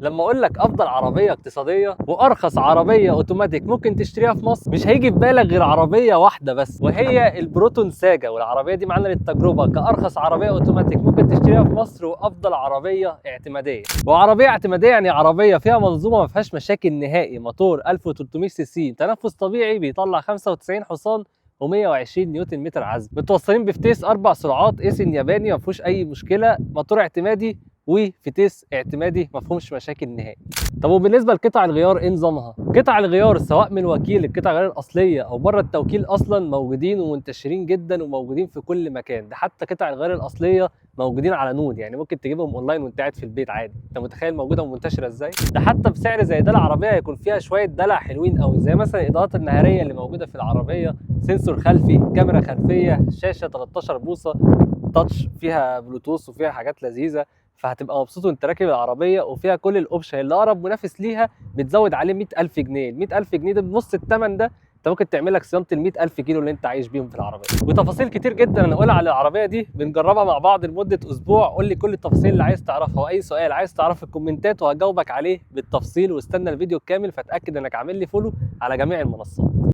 لما اقول لك افضل عربية اقتصادية وارخص عربية اوتوماتيك ممكن تشتريها في مصر، مش هيجي في بالك غير عربية واحدة بس، وهي البروتون ساجا. والعربية دي معانا للتجربه كارخص عربية اوتوماتيك ممكن تشتريها في مصر وافضل عربية اعتماديه. وعربية اعتماديه يعني عربية فيها منظومة ما فيهاش مشاكل نهائي، موتور 1300 سي سي، تنفس طبيعي، بيطلع 95 حصان و120 نيوتن متر عزم، متوصلين بفتيس 4 سرعات ايسن ياباني ما فيهوش اي مشكلة، موتور اعتمادي وفتيس اعتمادي ما فيهمش مشاكل نهائي. طب وبالنسبة لقطع الغيار ايه نظامها؟ قطع الغيار سواء من وكيل القطع الغيار الاصلية او بره التوكيل اصلا موجودين ومنتشرين جدا وموجودين في كل مكان. ده حتى قطع الغيار الاصلية موجودين على نون، يعني ممكن تجيبهم اونلاين وانت قاعد في البيت عادي. انت متخيل موجودة ومنتشره ازاي؟ ده حتى بسعر زي ده العربية هيكون فيها شوية دلع حلوين قوي، زي مثلا الاضاءات النهاريه اللي موجودة في العربية، sensor خلفي، كاميرا خلفية، شاشة 13 بوصه touch، فيها بلوتوث وفيها حاجات لذيذة، فهتبقى مبسوط وانت راكب العربية. وفيها كل ال option اللي اقرب منافس ليها بتزود عليه 100000 جنيه. ال 100000 جنيه ده بنص الثمن ده انت ممكن تعمل لك صيانة ال 100000 كيلو اللي انت عايش بيهم في العربية. وتفاصيل كتير جدا انا اقولها على العربية دي، بنجربها مع بعض لمدة اسبوع. قول لي كل التفاصيل اللي عايز تعرفها، واي سؤال عايز تعرفه في الكومنتات وهجاوبك عليه بالتفصيل. واستنى الفيديو الكامل، فاتاكد انك عامل لي follow على جميع المنصات.